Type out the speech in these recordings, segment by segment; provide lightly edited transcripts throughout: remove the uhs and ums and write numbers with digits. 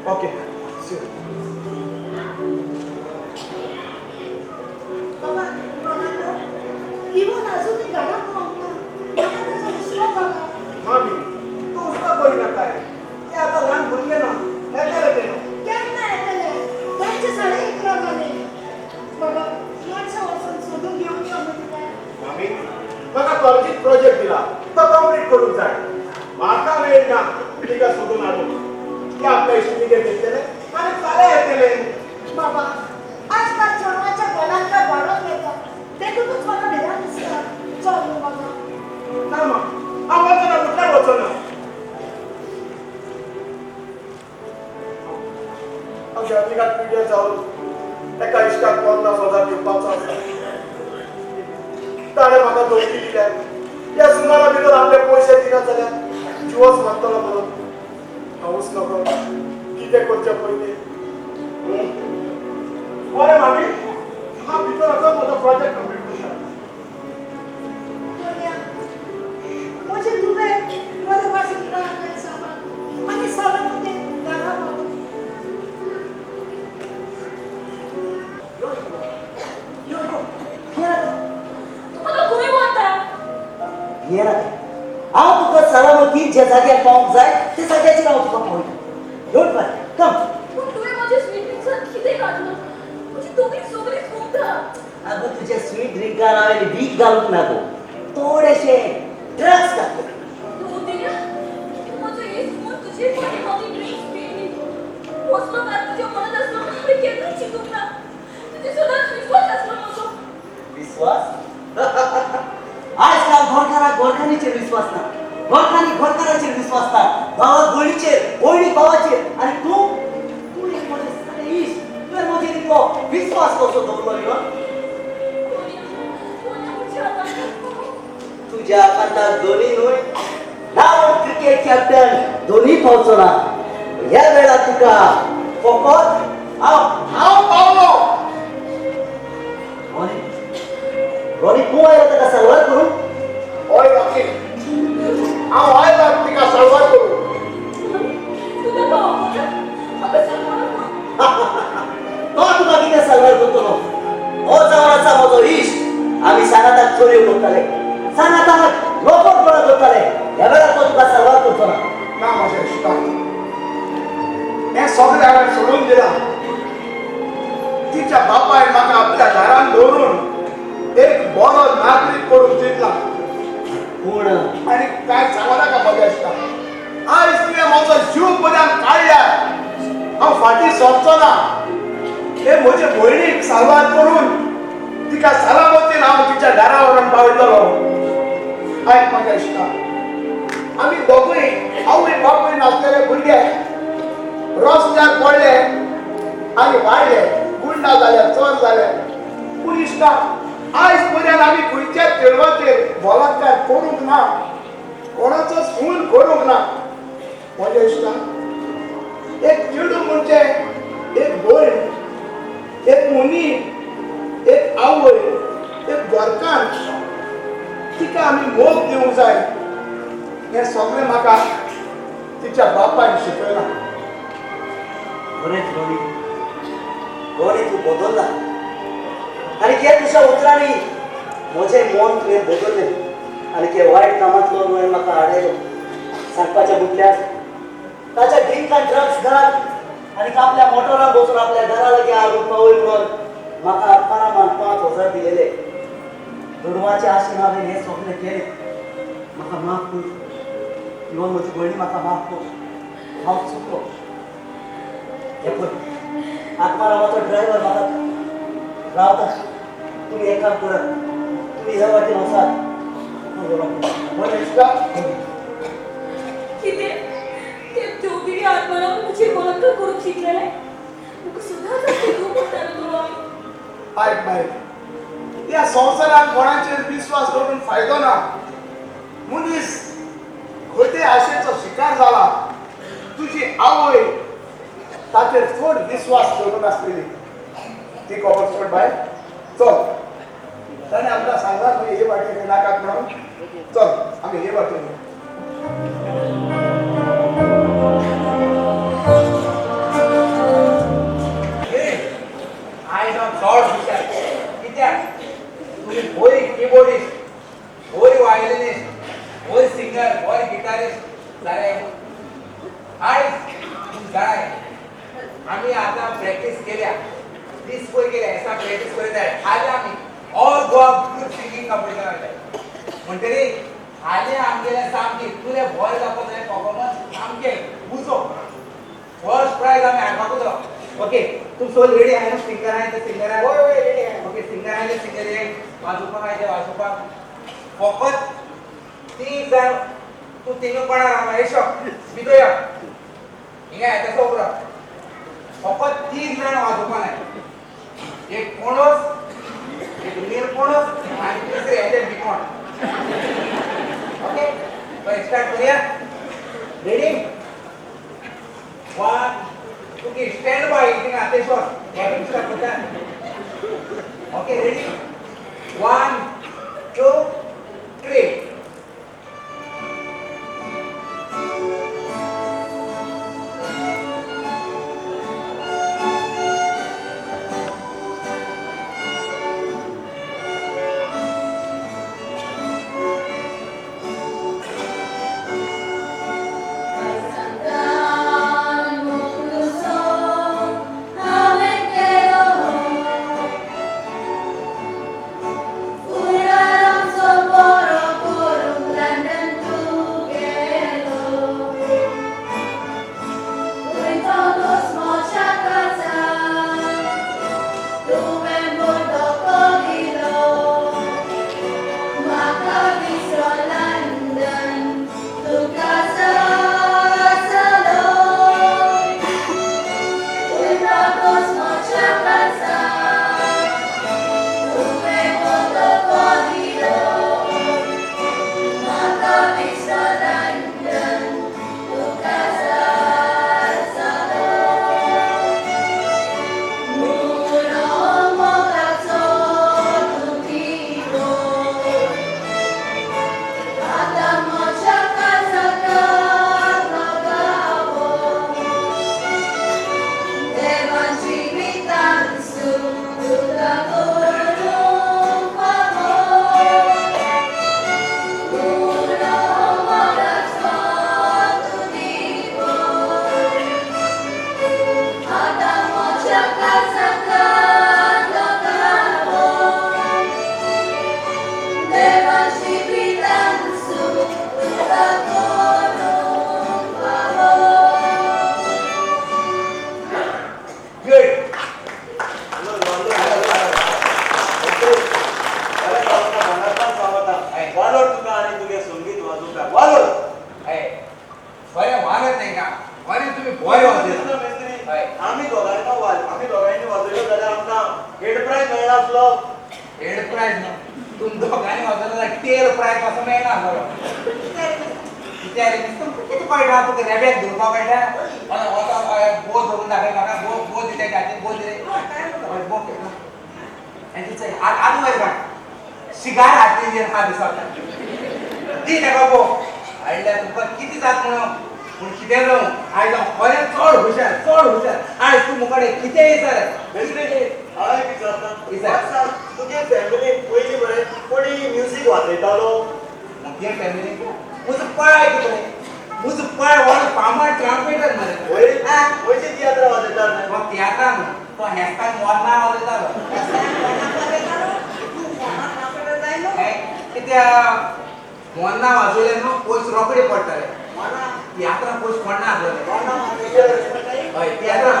Okay, see. बाबा Ronaldo, even अजूनही घरात पावना. म्हाका ताजो हुस्को जाला. मामी, तूं हुस्को करिनाकाय. तें आतां ल्हान भुरगें ना, येतलें तें. केन्ना येतले? रातचे 11:30 जाले. बाबा, मातशें वचून सोदून घेवन यो मगे तिका. मामी, म्हाका कॉलेजीत प्रोजेक्ट दिला, तो कंप्लीट करूंक जाय. म्हाका वेळ ना तिका सोदून हाडूंक. ते आपल्या इश्टिणीगेर येतले आनी फाल्यां येतले. बाबा, आजकाल चेडवांच्या बलात्कार वाडत वता, देखूनच म्हाका भिरांत दिसता. चल न्हू बाबा. ना मा, हांव वचना, म्हटल्यार वचना. हांव शॅर्लिंगाक पिड्ड्यार जावन एका इश्टाक 50,000 दिवपाचो आसा. ताणें म्हाका धमकी दिल्या, ह्या सुमारा भितर आपले पयशे दिना जाल्यार जिवोच मारतलो म्हणून. हांवूच नकळो कितें करचें पयलीं. बरें मामी, हांव भितर वचून म्हजो प्रोजेक्ट कंप्लीट करता. टोनिया, म्हजें तुवें बरे भाशेन रांदलें सामान आनी सलामतीन घरा पावय. यो यो यो, भियेनाका. तूं म्हाका खंय व्हरता? भियेनाका, हांव तुका सलामतीन ज्या जाग्यार पावंक जाय त्या जाग्याचेर हांव तुका पावयता. Don't worry, come. पूण तुवें म्हज्या स्वीट ड्रिंक्सान कितें घातलां? म्हजी तकली सगळी घुंवता. आगो, तुज्या स्वीट ड्रिंकान हांवें वीख घालूंक ना गो, थोडेशे ड्रग्स घातले. तूं दिल्या म्हजो इश्ट म्हूण तुजे फाटीं हांव ती ड्रिंक्स पियेली. कसलो घात तुज्या मनांत आसलो हांवें केन्ना चिंतूंक ना. तुजेर सदांच विश्वास आसलो म्हजो. विश्वास? आजकाल घरकाराक घरकान्नीचेर विश्वास ना, घरकान्नी घरकाराचेर विश्वास ना, भावाक भयणीचेर, भयणी भावाचेर, आनी तूं, तूं एक म्हजें सगळें इश्ट, तुवें म्हजेर इतलो विश्वास कसो दवरलो न्ही? टोनिया, टोनिया, म्हज्या हातांत तुज्या हातांत धोनी न्हय, नाव क्रिकेट कॅप्टन धोनी पावचो ना. ह्या वेळार तुका फकत हांव. हांव पावलो. रोनी, रोनी, तूं आयला ताका साल्वार करूंक? हय रॉकी, हांव आयला तिका साल्वार करूंक. तुका पावना म्हाका सांगपाक. तो तुका कितें साल्वार करतलो? हो जावन आसा म्हजो इश्ट. आमी सांगाताक चोरयो करताले, सांगाताक लोपटपणा करताले. ह्या वेळार तो तुका साल्वार करचो ना. ना म्हज्या इश्टा, हें सगळें हांवें सोडून दिलां. तिच्या बापायन म्हाका आपल्या घरान दवरून एक बरो नागरीक करूंक चिंतला. पूण आनी कांय सांगो नाका म्हज्या इश्टा. आयज तुवें म्हजो जीव पर्यंत काडल्यार हांव फाटीं सरचो ना. हे म्हजे भयणीक साल्वार करून तिका सलामतीन हांव तिच्या घरा व्हरून पावयतलो. आयक म्हाज्या इश्टा, आमी दोगूय आवय बापूय नासलेले भुरगे. रस्त्यार पडले आनी वाडले, गुंडा जाले, चोर जाले. पूण इश्टा, आयज पर्यंत आमी खंयच्याच चेडवाचेर बलात्कार करूंक ना, कोणाचोच खून करूंक ना. म्हज्या इश्टा, एक चेडूं म्हणजे एक भयण, एक मुनी, एक आवय, एक घरकान्न. तिका आमी मोग दिवंक जाय. हें सगळें म्हाका तिच्या बापायन शिकयलां. खरेंच रोनी, रोनी, तूं बदलला आनी ह्या तुज्या उतरांनी म्हजें मन तुवें बदललें आनी ते वायट कामांतलो तुवें म्हाका आडयलो. सांगपाचें म्हटल्यार, ताच्या ड्रिंकान ड्रग्स घाल आनी आपल्या मोटरान बसून आपल्या घरा लागीं हाडून पावय म्हणून म्हाका आत्मारामान 5000 दिलेले. दुडवाचे आशेन हांवें हें सगळें केलें. म्हाका माफ कर. इवन म्हजी भयणी, म्हाका माफ कर, हांव चुकलो. हे पळय, आत्मारामाचो ड्रायव्हर म्हाका रावता. तुमी एक काम करात, तुमी ह्या वाटेन वचात. म्हज्या इश्टा. कितें ते चौधरी आत्माराम म्हजेर बलात्कार करूंक शिकलेले? म्हाका सदांच आसलें तूं म्हणटालो तो रोनी. आयक बाय, त्या संवसारात कोणाचेर विस्वास दवरून फायदो ना. मनीस खोटे आशेचो शिकार जाला. तुजी आवय ताचेर चड विस्वास दवरून आसलेली ती खबर सोड बाय. चल, ताणें आमकां सांगलां न्हय हे वाटेन नाकात म्हणून. चल, आमी हे वाटेन यो. आमी आतां प्रॅक्टीस केल्या, दीस पयर केल्या, एसा प्रॅक्टीस करीत जाय. हालीं आमी all Goa group singing competition वयताय म्हणटरी हालीं आमगेलें सामकें इतलें बरें जावपाक जाय परफॉर्मन्स, सामकें उजो फर्स्ट प्रायज आमी हाडपाकूच जाय. ओके, तूं सोल रेडी आहाय न्हू? सिंगर आहाय ते सिंगर आहाय? वय वय, रेडी आहाय. ओके, सिंगर आहाय ते सिंगर ये, वाजोवपाक आहाय ते वाजोवपाक. फकत तीग जाण, तूं तिंगा कोणा रावला, येशो भितर यो, हिंगा येता तसो उरो. फकत तीग जाण वाजोवपाक जाय, एक कोणोस, एक निरकोणोस आनी तिसरे हेजे बिकोण. ओके, बरें, स्टार्ट करूया. Ready, one, Tuki stand by थिंगा तेशो स्टार्ट करता. Okay, ready, 1 2 3. Good. वालोर तुका आनी तुगे संगीत वाजोवपाक वालोर. हय, बरें वारत नाही का, बरें तुमी बरें वाजयता. मेस्त्री, हय. आमी दोगांयनी वाजयलो जाल्यार आमकां हेड प्रायज मेळनासलो. हेड प्रायज न्हू, तुम दोगांनी वाजयलो जाल्यार टेल प्रायज पासून मेळना आसलो. कित्याक रे तुमकां कितें कळटा? तुका रेब्याक धरपाक कळटा? बो धरून दाखय म्हाका. बो बो दिले हातीन, बो दिले, बो आतां वयर काड. शिगार हातीन हा दिसता दी ताका बो हाडल्यार तुमकां कितें जाता म्हणून. पूण कितें जावं, आयज हांव खरें चड हुशार, चड हुशार. आयज तूं मुखाडे कितेंय विचार. हांव एक विचारता. विचार. सांग, तुगे फॅमिलीन पयलीं मरे कोणी म्युजीक वाजयतालो? म्हगे फॅमिली म्हजो पाय कितें, म्हजो पाय व्हड फामाद ट्रम्पेटर मरे. वय, खंयचे तियात्र वाजयता? तो तियात्रान न्हू, तो हेस्तान मोन्ना वाजयतालो. कित्याक मोन्ना वाजयले न्हू पयस रोखडे पडटाले, तियात्रान पयस पडना आसलेले. हय, तियात्रान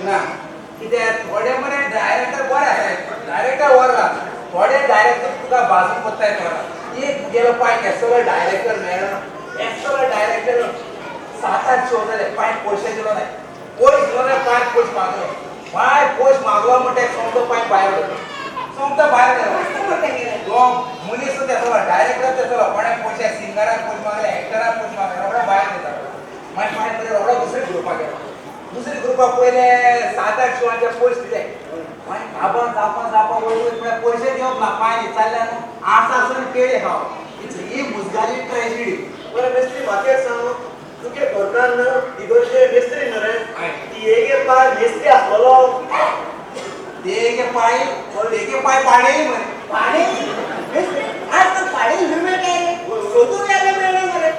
ना कित्याक थोडे मरे डायरेक्टर बरे आसाय, डायरेक्टर व्हरला, थोडे डायरेक्टर तुका बाजून पडटाय. थोडा एक गेलो पाय केसलो डायरेक्टर मेळ्ळो, केसलो डायरेक्टर 7-8 शो जाले, पांय पयशे दिलो नाय, पयस दिलो नाय, पांय पयस मागलो, पांय पयस मागलो म्हणटा सोमतो पांय भायर वयता, सोमतो भायर गेलो तो मनीस. तेसलो डायरेक्टर तेसलो कोणें पयशे, सिंगराक पयशे मागले, एक्टराक पयशे मागले, रोखडो भायर वयता. मागीर पांय पयले रोखडो दुसरे ग्रुपाक गेलो. दुसरे ग्रुपाक पयले 7-8 शोआंचे पयशे दिले. मागीर बाबा जावपा जावपा वयर वयर म्हळ्यार पयशे दिवप ना. पांय विचारले न्हू, आसा आसून पेडे खावप, ही मुजगाली ट्रेजिडी. बरें मेस्त्री, म्हाका एक सांग, तुगे घरकान्न इगर्जे मेस्त्री न्हू रे? हय. ती एके पाय मेस्त्री आसलेलो. देगे पाय, देगे पाय पाडे मरे. पाडे आजकाल पाडे न्हय मेळटा रे, सोदून गेले मेळना मरे.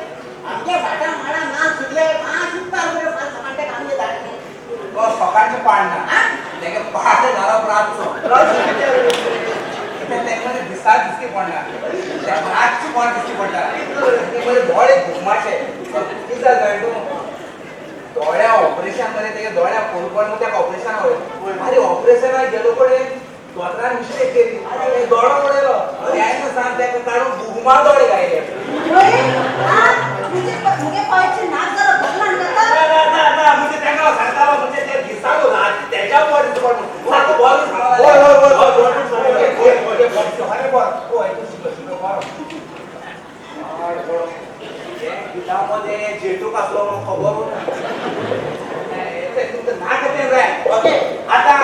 आमच्या भाटा माडा ना सुटले, ना सुटता मरे. सकाळच्या आमच्या दारांनी बस लोकांचे पाड ना, तेगे पाड घालप रातचो. कित्याक तेका मरे दिसा दिसती पडना, तेका रातची कोण दिसती पडटा. ते मरे दोळे घुमाचे. कितें जालें जाणा तूं, दोळ्या ऑपरेशन मरे, तेगे दोळ्या फोड पडून तेका ऑपरेशन वयता. आरे ऑपरेशनाक गेलो कडेन दोतोरान मिस्टेक केली, आरे दोळो उडयलो. तेन्ना सांग तेका काडून घुमा दोळे घायले. मुगे पांयचे नाक जरा बदलान जाता. ना ना ना ना, म्हणजे तेका सांगतालो, म्हणजे ते दिसालो राती तेच्या बरो दिसता पडून सारको बरो. होय, होय, होय, होय, होय, होय, होय, तूं शिकलो शिकलो बरो. गितामध्ये जेटूक आसलो म्हणून खबर ना तुमचं नाक तें जाय. ओके, आतां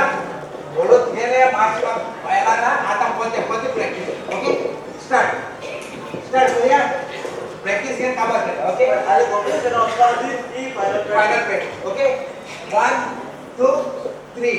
थोडो गेले मातशें भायला ना. आतां परते परते प्रॅक्टीस. ओके, स्टार्ट स्टार्ट करूया. प्रॅक्टीस घेवन काबार करया. ओके. आरे कॉम्पिटिशन वचपा आदी ती final. Final practice. Okay, 1 2 3.